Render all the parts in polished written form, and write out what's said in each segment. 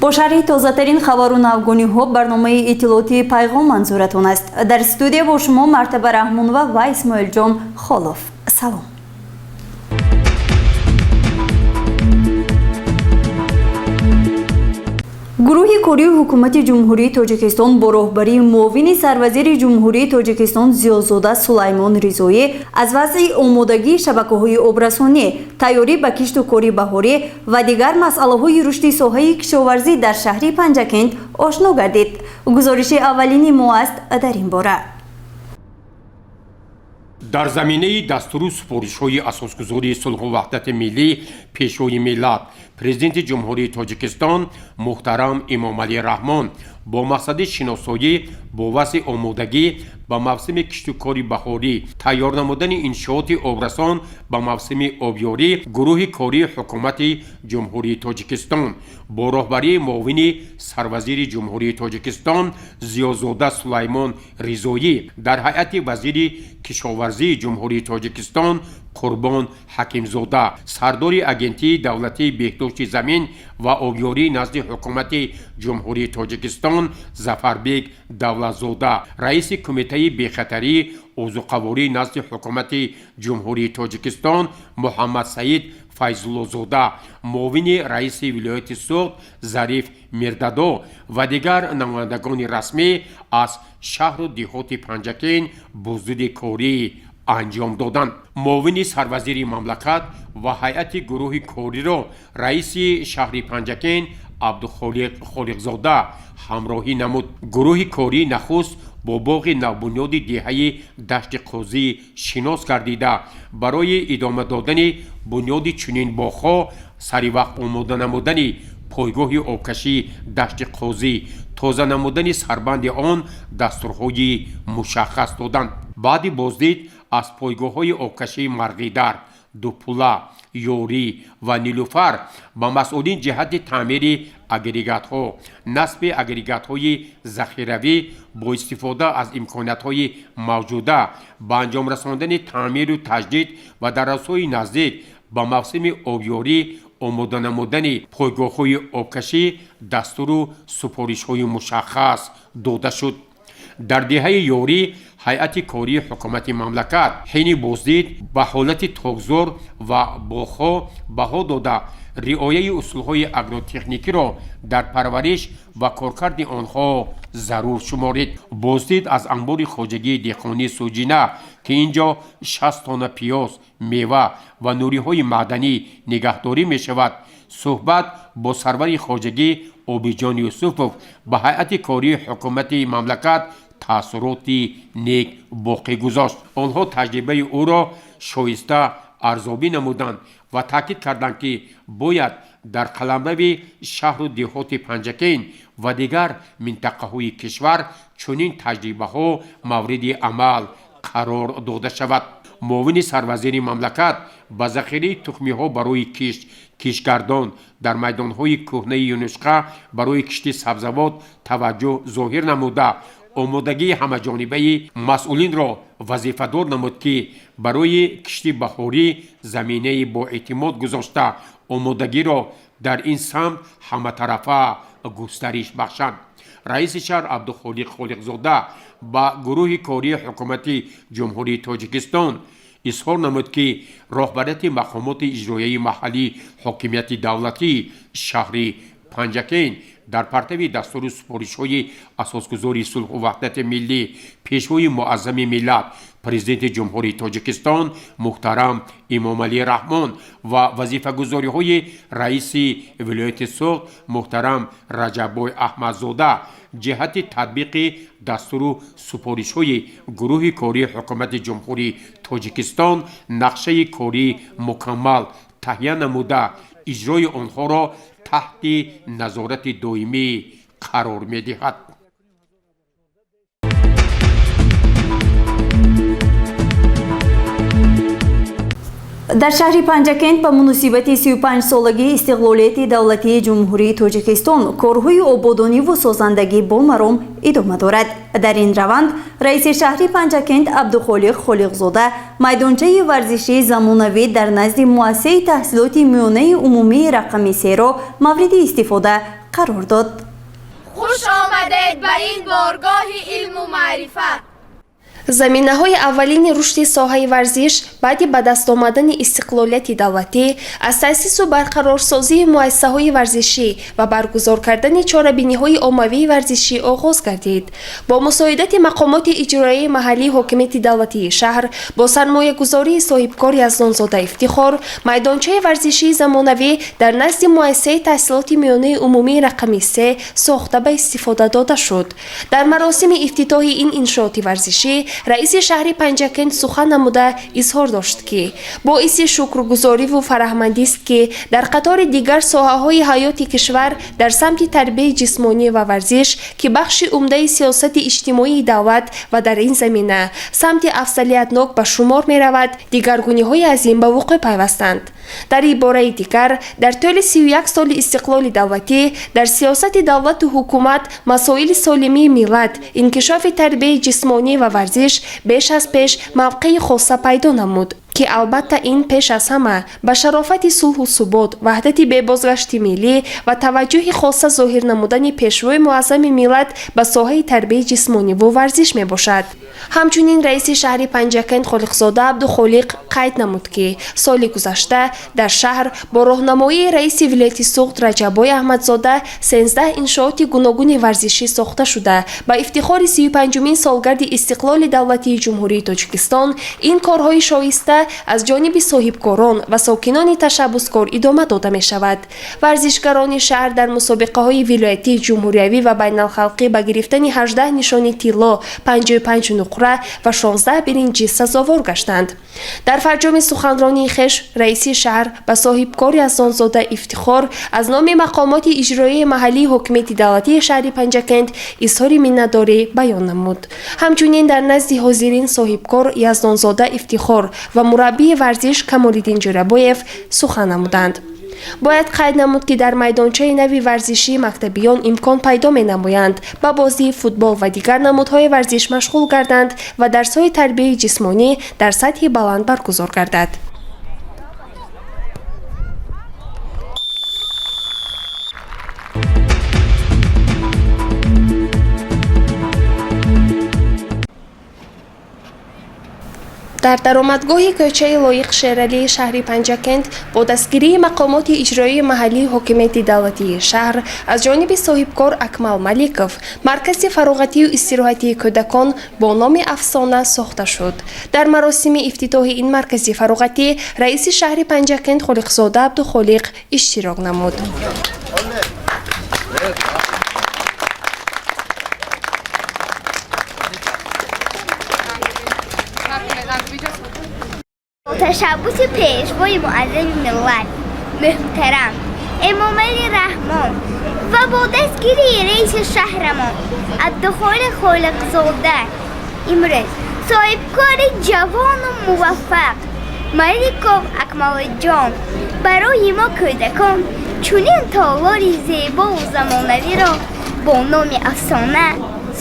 Бо шарҳи тозатарин хабару навгониҳо барномаи иттилоотии «Пайғом» манзуратон аст. Дар студия бо шумо Мартаба Раҳмонова ва Исмоилҷон Холов. Салом. Гурӯҳи кории ҳукумати Ҷумҳурии Тоҷикистон бо роҳбарии муовини сарвазири Ҷумҳурии Тоҷикистон Зиёзода Сулаймон Ризоӣ аз вазъи омодагии шабакаҳои обрасонӣ, тайёрӣ ба кишту кори баҳорӣ ва дигар масъалаҳои рушди соҳаи кишоварзӣ дар шаҳри Панҷакент ошно гардид. Гузориши аввалини мо аст дар ин бора. Дар заминаи дастуру супоришҳои асосгузори сулҳу ваҳдати миллӣ, Пешвои миллат, Президенти Ҷумҳурии Тоҷикистон муҳтарам Эмомалӣ Раҳмон, бо мақсади шиносоӣ бо вазъи омодагӣ ба мавсими киштукори баҳорӣ, тайёр намудани иншооти обрасон ба мавсими обёрӣ, гурӯҳи кории ҳукумати Ҷумҳурии Тоҷикистон бо роҳбарии муовини сарвазири Ҷумҳурии Тоҷикистон Зиёзода Сулаймон Ризоӣ дар ҳайати вазири кишоварзии Ҷумҳурии Тоҷикистон Қурбон Ҳакимзода, сардори Агентии давлатии беҳдошти замин ва обёрӣ назди Ҳукумати Ҷумҳурии Тоҷикистон Зафарбек Давлатзода, раиси Кумитаи бехатарии озуқаворӣ назди Ҳукумати Ҷумҳурии Тоҷикистон Муҳаммадсаид Файзуллозода, муовини раиси вилояти Суғд Зариф Мирдадо ва дигар намояндагони расмӣ аз шаҳру деҳоти Панҷакент боздиди корӣ анҷом доданд. Муовини сарвазири мамлакат ва ҳайати гурӯҳи кориро раиси шаҳри Панҷакент Абдухолиқ Холиқзода ҳамроҳӣ намуд. Гурӯҳи корӣ нахуст бо боғи навбунёди деҳаи Дашти Қозӣ шинос гардида, барои идома додани бунёди чунин боғҳо, саривақт омода намудани пойгоҳи обкашии Дашти Қозӣ, тоза намудани сарбанди он дастурҳои мушаххас доданд. Баъди боздид аз пойгоҳҳои обкашии Марғидар, Дупула, Ёрӣ ва Нилуфар ба масъулин ҷиҳати таъмири агрегатҳо, насби агрегатҳои захиравӣ бо истифода аз имкониятҳои мавҷуда, ба анҷом расондани таъмиру таҷдид ва дар рӯзҳои наздик ба мавсими обёрӣ омода намудани пойгоҳҳои обкашӣ дастуру супоришҳои мушаххас дода шуд. Дар деҳаи Ёрӣ ҳайати кории ҳукумати мамлакат ҳини боздид ба ҳолати токзор ва боғҳо баҳо дода, риояи усулҳои агротехникиро дар парвариш ва коркарди онҳо зарур шуморид. Боздид аз анбори хоҷагии деҳқонии Суҷина, ки ин ҷо 60 тонна пиёз, мева ва нуриҳои маъданӣ нигаҳдорӣ мешавад, суҳбат бо сарвари хоҷагӣ Обиҷон Юсуфов ба ҳайати кории ҳукумати мамлакат таассуроти нек боқӣ гузошт. Онҳо таҷрибаи ӯро шоиста арзобӣ намуданд ва таъкид карданд, ки бояд дар қаламрави шаҳру деҳоти Панҷакент ва дигар минтақаҳои кишвар чунин таҷрибаҳо мавриди амал қарор дода шавад. Муовини сарвазири мамлакат ба захираи тухмиҳо барои кишт, киштгардон дар майдонҳои кӯҳнаи юнучқа барои кишти сабзавот таваҷҷӯҳ зоҳир намуда, омодагии ҳамаҷонибаи масъулинро вазифадор намуд, ки барои кишти баҳорӣ заминаи боэътимод гузошта, омодагиро дар ин самт ҳаматарафа густариш бахшанд. Раиси шаҳр Абдухолиқ Холиқзода ба гурӯҳи кории ҳукумати Ҷумҳурии Тоҷикистон изҳор намуд, ки роҳбарияти мақомоти иҷроияи маҳаллии ҳокимияти давлатии шаҳри Панҷакент дар партави дастуру супоришҳои асосгузори сулҳу ваҳдати миллӣ, Пешвои муаззами миллат, Президенти Ҷумҳурии Тоҷикистон муҳтарам Эмомалӣ Раҳмон ва вазифагузориҳои раиси вилояти Суғд муҳтарам Раҷаббой Аҳмадзода ҷиҳати татбиқи дастуру супоришҳои гурӯҳи кории ҳукумати Ҷумҳурии Тоҷикистон нақшаи кории мукаммал таҳия намуда, иҷрои онҳоро таҳти назорати доимӣ қарор медиҳад. Дар шаҳри Панҷакент ба муносибати 35-солагии истиқлолияти давлатии Ҷумҳурии Тоҷикистон корҳои ободониву созандагӣ бо маром идома дорад. Дар ин раванд раиси шаҳри Панҷакент Абдухолиқ Холиқзода майдончаи варзишии замонавӣ дар назди муассисаи таҳсилоти миёнаи умумии рақами серо мавриди истифода Қарор дод. Хуш омадед ба ин боргоҳи илму маърифат. Заминаҳои аввалини рушди соҳаи варзиш баъди ба даст омадани истиқлолияти давлатӣ аз таъсису барқарорсозии муассисаҳои варзишӣ ва баргузор кардани чорабиниҳои оммавии варзишӣ оғоз гардид. Бо мусоидати мақомоти иҷроияи маҳаллии ҳокимияти давлатии шаҳр, бо сармоягузории соҳибкор Яздонзода Ифтихор, майдончаи варзишии замонавӣ дар назди муассисаи таҳсилоти миёнаи умумии рақами 3 сохта ба истифода дода шуд. Дар маросими ифтитоҳи ин иншооти варзишӣ раиси шаҳри Панҷакент сухан намуда изҳор дошт, ки боиси шукргузориву фараҳмандист, ки дар қатори дигар соҳаҳои ҳаёти кишвар дар самти тарбияи ҷисмонӣ ва варзиш, ки бахши умдаи сиёсати иҷтимоии давлат ва дар ин замина самти афзалиятнок ба шумор меравад, дигаргуниҳои азим ба вуқӯъ пайвастанд. Дар ибораи дигар, дар тӯли 31 соли истиқлоли давлатӣ дар сиёсати давлату ҳукумат масоили солимии миллат, инкишофи тарбияи ҷисмонӣ ва варзиш беш аз пеш мавқеи хоса пайдо намуд, ки албатта ин пеш аз ҳама ба шарофати сулҳу субот, ваҳдати бебозгашти миллӣ ва таваҷҷӯҳи хоса зоҳир намудани Пешвои муаззами миллат ба соҳаи тарбияи ҷисмониву варзиш мебошад. Ҳамчунин раиси шаҳри Панҷакент Холиқзода Абдухолиқ қайд намуд, ки соли гузашта дар шаҳр бо роҳнамоии раиси вилояти Суғд Раҷаббой Аҳмадзода 13 иншооти гуногуни варзишӣ сохта шуда, ба ифтихори 35-умин солгарди истиқлоли давлатии Ҷумҳурии Тоҷикистон ин корҳои шоиста аз ҷониби соҳибкорон ва сокинони ташаббускор идома дода мешавад. Варзишгарони шаҳр дар мусобиқаҳои вилоятӣ, ҷумҳуриявӣ ва байналхалқӣ ба гирифтани 18 нишони тилло, 55 нуқра ва 16 биринҷӣ сазовор гаштанд. Дар фарҷоми суханронии хеш раиси шаҳр ба соҳибкори Яздонзода Ифтихор аз номи мақомоти иҷроияи маҳаллии ҳокимияти давлатии шаҳри Панҷакент изҳори миннатдорӣ баён намуд. Ҳамчунин дар назди ҳозирин соҳибкор Яздонзода Ифтихор ва мураббии варзиш Камолиддин Ҷӯрабоев сухан намуданд. Бояд қайд намуд, ки дар майдончаи нави варзишии мактабиён имкон пайдо менамоянд ба бозии футбол ва дигар намудҳои варзиш машғул гарданд ва дарсҳои тарбияи ҷисмонӣ дар сатҳи баланд баргузор гардад. Дар даромадгоҳи кӯчаи Лоиқ Шералии шаҳри Панҷакент бо дастгирии мақомоти иҷроии маҳаллии ҳокимияти давлатии шаҳр аз ҷониби соҳибкор Акмал Маликов маркази фароғатию истироҳатии кӯдакон бо номи Афсона сохта шуд. Дар маросими ифтитоҳи ин маркази фароғатӣ раиси шаҳри Панҷакент Холиқзода Абдухолиқ иштирок намуд. Ташаббуси Пешвои муаззами миллат муҳтарам Эмомалӣ Раҳмон ва бо дастгирии раиси шаҳрамон Абдухолиқ Холиқзода имрӯз соҳибкори ҷавону муваффақ Маликов Акмалҷон барои мо кӯдакон чунин толори зебову замонавиро бо номи Афсона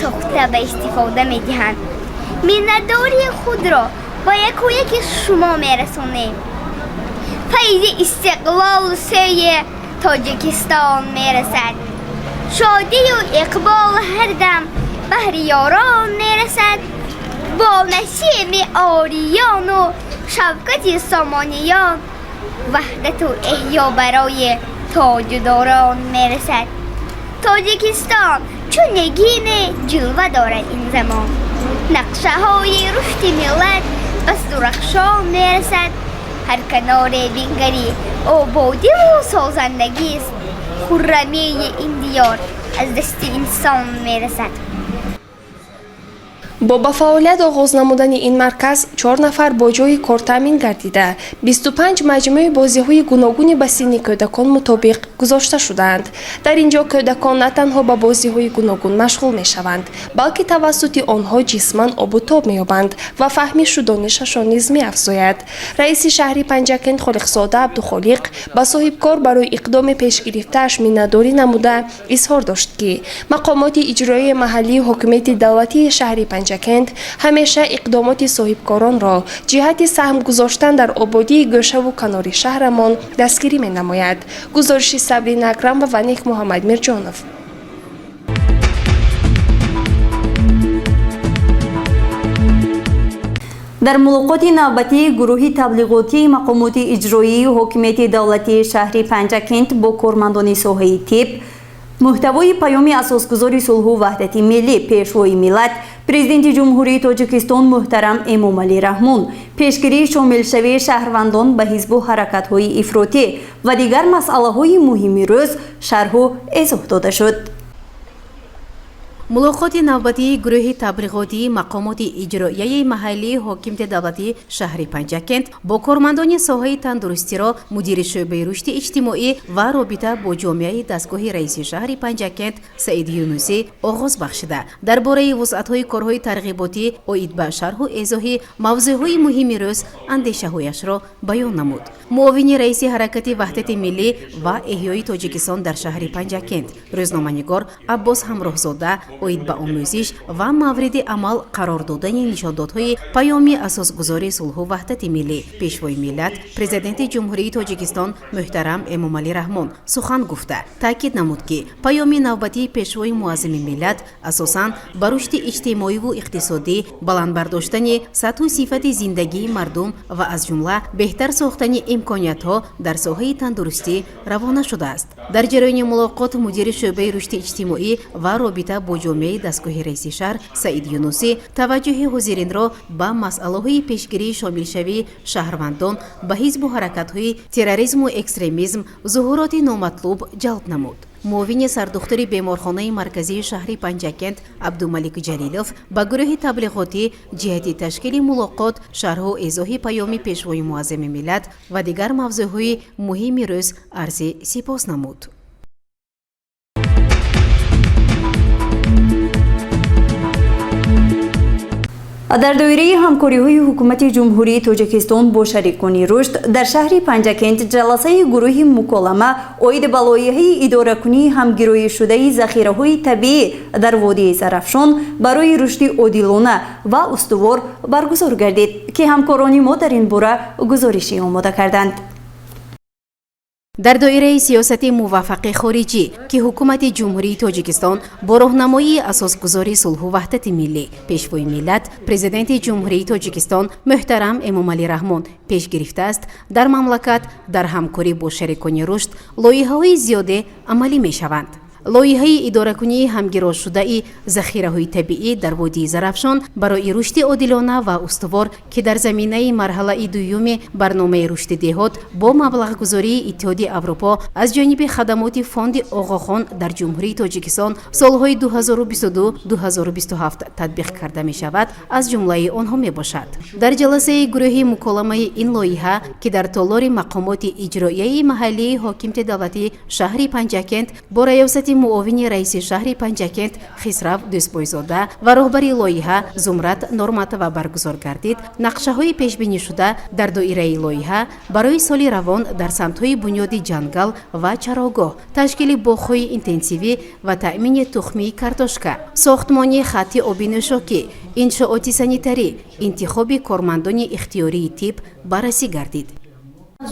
сохта ба истифода медиҳанд. Миннатдории худро ба якояки шумо мерасонем. Файзи истиқлолу сӯи Тоҷикистон мерасад, шодию иқбол ҳар дам баҳри ёрон мерасад. Бо насими ориёну шавкати сомониён ваҳдату эҳё барои тоҷудорон мерасад. Тоҷикистон чун нигине ҷилва дорад ин замон, нақшаҳои рушди миллат бас дурахшон мерасад. Ҳар каноре бингарӣ ободиву созандагист, хуррамии ин диёр аз дасти инсон мерасад. Бо ба фаъолият оғоз намудани ин марказ чор нафар бо ҷойи кор таъмин гардида, 25 маҷмӯи бозиҳои гуногуни ба синни кӯдакон мутобиқ гузошта шудаанд. Дар ин ҷо кӯдакон на танҳо ба бозиҳои гуногун машғул мешаванд, балки тавассути онҳо ҷисман обу тоб меёбанд ва фаҳмишу донишашон низ меафзояд. Раиси шаҳри Панҷакент Холиқзода Абдухолиқ ба соҳибкор барои иқдоми пешгирифтааш миннатдорӣ намуда изҳор дошт, ки мақомоти иҷроияи маҳаллии ҳокимияти давлатии шаҳри Панҷакент Панҷакент ҳамеша иқдомоти соҳибкоронро ҷиҳати саҳм гузоштан дар ободии гӯшаву канори шаҳрамон дастгирӣ менамояд. Гузориши Сабрина Акрамова ва Нек Муҳаммад Мирҷонов. Дар мулоқоти навбатии гурӯҳи таблиғотии мақомоти иҷроии ҳокимияти давлатии шаҳри Панҷакент бо кормандони соҳаи тиб муҳтавои паёми асосгузори сулҳу ваҳдати миллӣ, Пешвои миллат, Президенти Ҷумҳурии Тоҷикистон муҳтарам Эмомалӣ Раҳмон, пешгирии шомилшавии шаҳрвандон ба ҳизбу ҳаракатҳои ифротӣ ва дигар масъалаҳои муҳими рӯз шарҳу эзоҳ дода шуд. Мулоқоти навбатии гурӯҳи таблиғотии мақомоти иҷроияи маҳаллии ҳокимияти давлатии шаҳри Панҷакент бо кормандони соҳаи тандурустиро мудири шӯъбаи рушди иҷтимоӣ ва робита бо ҷомеаи дастгоҳи раиси шаҳри Панҷакент Саид Юнусӣ оғоз бахшида, дар бораи вусъатҳои корҳои тарғиботӣ оид ба шарҳу эзоҳи мавзӯъҳои муҳими рӯз андешаҳояшро баён намуд. Муовини раиси Ҳаракати ваҳдати миллӣ ва эҳёи Тоҷикистон дар шаҳри Панҷакент, рӯзноманигор Аббос Ҳамроҳзода оид ба омӯзиш ва мавриди амал қарор додани нишондодҳои паёми асосгузори сулҳу ваҳдати миллӣ, Пешвои миллат, Президенти Ҷумҳурии Тоҷикистон муҳтарам Эмомалӣ Раҳмон сухан гуфта, таъкид намуд, ки паёми навбатии Пешвои муаззами миллат асосан ба рушди иҷтимоиву иқтисодӣ, баланд бардоштани сатҳу сифати зиндагии мардум ва аз ҷумла беҳтар сохтани имкониятҳо дар соҳаи тандурустӣ равона шудааст. Дар ҷараёни мулоқот мудири шӯъбаи рушди иҷтимоӣ ва робита бо ҷомеаи дастгоҳи раиси шаҳр Саид Юнусӣ таваҷҷӯҳи ҳозиринро ба масъалаҳои пешгирии шомилшавии шаҳрвандон ба ҳизбу ҳаракатҳои терроризму экстремизм, зуҳуроти номатлуб ҷалб намуд. Муовини сардухтури беморхонаи марказии шаҳри Панҷакент Абдумалик Ҷалилов ба гурӯҳи таблиғотӣ ҷиҳати ташкили мулоқот, шарҳу эзоҳи паёми Пешвои муаззами миллат ва дигар мавзӯъҳои муҳими рӯз арзи сипос намуд. Дар доираи ҳамкориҳои Ҳукумати Ҷумҳурии Тоҷикистон бо шарикони рушд дар шаҳри Панҷакент ҷаласаи гурӯҳи муколама оид ба лоиҳаи идоракунии ҳамгироишудаи захираҳои табиӣ дар водии Зарафшон барои рушди одилона ва устувор баргузор гардид, ки ҳамкорони мо дар ин бора гузоришӣ омода карданд. Дар доираи сиёсати муваффақи хориҷӣ, ки Ҳукумати Ҷумҳурии Тоҷикистон бо роҳнамоии асосгузори сулҳу ваҳдати миллӣ, Пешвои миллат, Президенти Ҷумҳурии Тоҷикистон муҳтарам Эмомалӣ Раҳмон пеш гирифтааст, дар мамлакат дар ҳамкорӣ бо шарикони рушд лоиҳаҳои зиёде амалӣ мешаванд. Лоиҳаи идоракунии ҳамгирошудаи захираҳои табиӣ дар водии Зарафшон барои рушди одилона ва устувор, ки дар заминаи марҳалаи дуюми барномаи рушди деҳот бо маблағгузории Иттиҳоди Аврупо аз ҷониби хадамоти фонди Оғохон дар Ҷумҳурии Тоҷикистон солҳои 2022-2027 татбиқ карда мешавад, аз ҷумлаи онҳо мебошад. Дар ҷаласаи гурӯҳи муколамаи ин лоиҳа, ки дар толори мақомоти иҷроияи маҳаллии ҳокимияти давлатии шаҳри Панҷакент бо раёсати муовини раиси шаҳри Панҷакент Хисрав Дӯстбойзода ва роҳбари лоиҳа Зумрад Норматова баргузор гардид, нақшаҳои пешбинишуда дар доираи лоиҳа барои соли равон дар самтҳои бунёди ҷангал ва чарогоҳ, ташкили боғҳои интенсивӣ ва таъмини тухмии картошка, сохтмони хатти обинӯшокӣ, иншооти санитарӣ, интихоби кормандони ихтиёрии тиб баррасӣ гардид.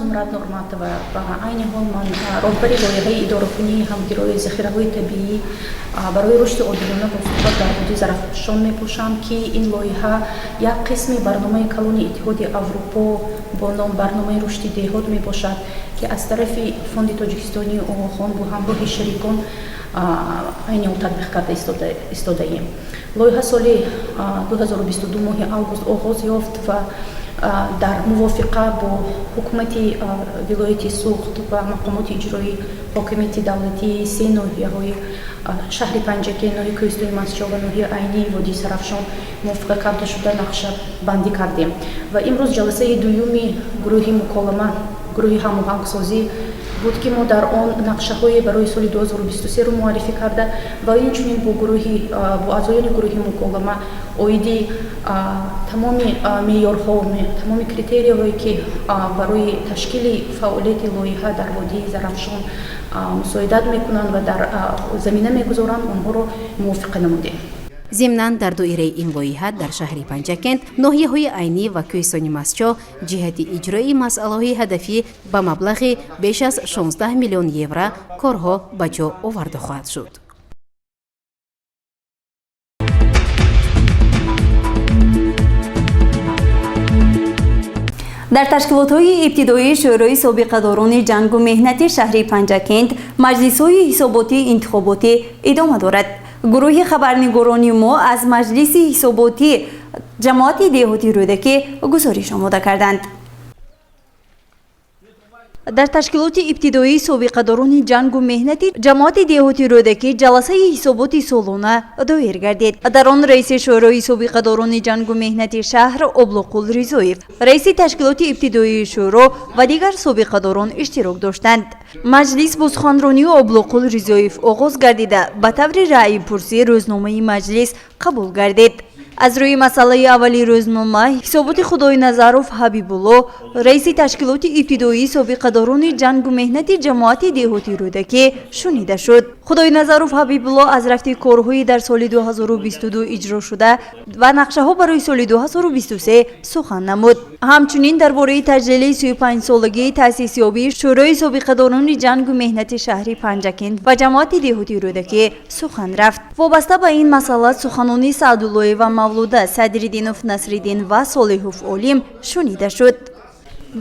Зумрад Нурматова ва айни ҳол ман роҳбари лоиҳаи идоракунии ҳамгироии захираҳои табиӣ барои рушди одилона ва устувор дар водии Зарафшон мебошам, ки ин лоиҳа як қисми барномаи калони Иттиҳоди Аврупо бо ном барномаи рушди деҳот мебошад, ки аз тарафи Фонди Тоҷикистонии Оғохон бо ҳамроҳи шарикон айни ҳол татбиқ карда истодаем. Лоиҳа соли 2022 моҳи август оғоз ёфт ва дар мувофиқа бо ҳукумати вилояти Суғд ва мақомоти иҷроии ҳокимияти давлатии се ноҳияҳои шаҳри Панҷакент, ноҳияи Кӯҳистони Мастчоҳ ва ноҳияи Айнии водии Сарафшон мувофиқа карда шуда нақшабандӣ кардем. Ва имрӯз ҷаласаи дуюми гурӯҳи муколама, гурӯҳи ҳамоҳангсозӣ буд, ки мо дар он нақшаҳое барои соли 2023-ро муаррифӣ карда ва инчунин бо аъзоёни гурӯҳи муколама оиди тамоми меъёрҳо, тамоми критерияҳое, ки барои ташкили фаъолияти лоиҳа дар водии Зарафшон мусоидат мекунанд ва дар замина мегузоранд, онҳоро мувофиқа намудем. Зимнан дар доираи ин лоиҳа дар шаҳри Панҷакент, ноҳияҳои Айнӣ ва Кӯҳистони Мастчоҳ ҷиҳати иҷрои масъалаҳои ҳадафӣ ба маблағи беш аз 16 миллион евро корҳо ба ҷо оварда хоҳад шуд. Дар ташкилотҳои ибтидоии Шӯрои собиқадорони ҷангу меҳнати шаҳри Панҷакент маҷлисҳои ҳисоботии интихоботӣ идома дорад. Гурӯҳи хабарнигорони мо аз маҷлиси ҳисоботӣ ҷамоати деҳоти Рӯдакӣ гузориш омода карданд. Дар ташкилоти ибтидоии собиқадорони ҷангу меҳнати ҷамоати деҳоти Рӯдакӣ ҷаласаи ҳисоботи солона доир гардид. Дар он раиси Шӯрои собиқадорони ҷангу меҳнати шаҳр Облуқул Ризоев, раиси ташкилоти ибтидоии шӯро ва дигар собиқадорон иштирок доштанд. Маҷлис бо суханронии Облуқул Ризоев оғоз гардида, ба таври раъйпурсӣ рӯзномаи маҷлис қабул гардид. Аз рӯи масъалаи аввали рӯзнома ҳисоботи Худойназаров Ҳабибулло, раиси ташкилоти ибтидоии собиқадорони ҷангу меҳнати ҷамоати деҳоти Рӯдакӣ шунида шуд. Худойназаров Ҳабибулло аз рафти корҳои дар соли 2022 иҷро шуда ва нақшаҳо барои соли 2023 сухан намуд. Ҳамчунин дар бораи таҷлили 35-солагии таъсисёбии Шӯрои собиқадорони ҷангу меҳнати шаҳри Панҷакент ва ҷамоати деҳоти Рӯдакӣ сухан рафт. Вобаста ба ин масъала суханони Саъдуллоева Мавлуда, Садриддинов Насриддин ва Солиҳов Олим шунида шуд.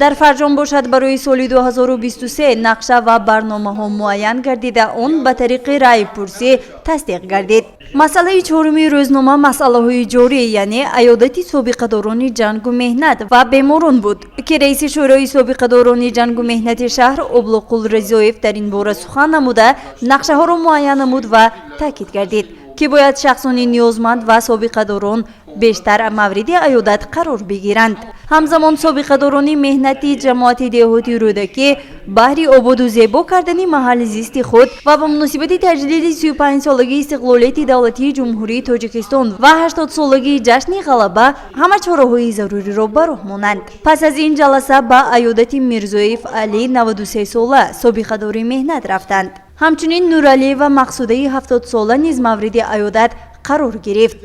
Дар фарҷом бошад, барои соли 2023 нақша ва барномаҳо муайян гардида, он ба тариқи раъйпурсӣ тасдиқ гардид. Масъалаи чоруми рӯзнома масъалаҳои ҷорӣ, яъне аёдати собиқадорони ҷангу меҳнат ва беморон буд, ки раиси Шӯрои собиқадорони ҷангу меҳнати шаҳр Облуқул Ризоев дар ин бора сухан намуда, нақшаҳоро муайян намуд ва таъкид гардид, ки бояд шахсони ниёзманд ва собиқадорон бештар мавриди аёдат қарор бигиранд. Ҳамзамон собиқадорони меҳнати ҷамоати деҳоти Рӯдакӣ баҳри ободу зебо кардани маҳалли зисти худ ва ба муносибати таҷлили 35-солагии истиқлолияти давлатии Ҷумҳурии Тоҷикистон ва 80-солагии ҷашни Ғалаба ҳама чораҳои заруриро ба роҳ монанд. Пас аз ин ҷаласа ба аёдати Мирзоев Алӣ 93-сола собиқадори меҳнат рафтанд. Ҳамчунин Нуралиева Мақсудаи 70-сола низ мавриди аёдат қарор гирифт.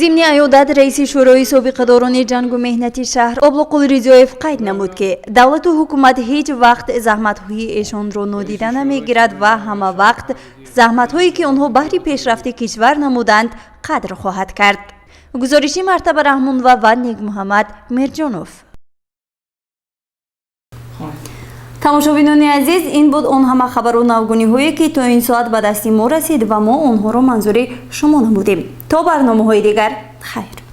Зимни аёдат раиси Шӯрои собиқадорони ҷангу меҳнати шаҳр Облуқул Ризоев қайд намуд, ки давлату ҳукумат ҳеҷ вақт заҳматҳои эшонро нодида намегирад ва ҳама вақт заҳматҳое ки онҳо баҳри пешрафти кишвар намуданд қадр хоҳад кард. Гузориши Мартаба Раҳмонова ва Некмуҳаммад Мирҷонов. Тамошобинони азиз, ин буд он ҳама хабару навгуниҳое, ки то ин соат ба дасти мо расид ва мо онҳоро манзури шумо намудем. То барномаҳои дигар, хайр.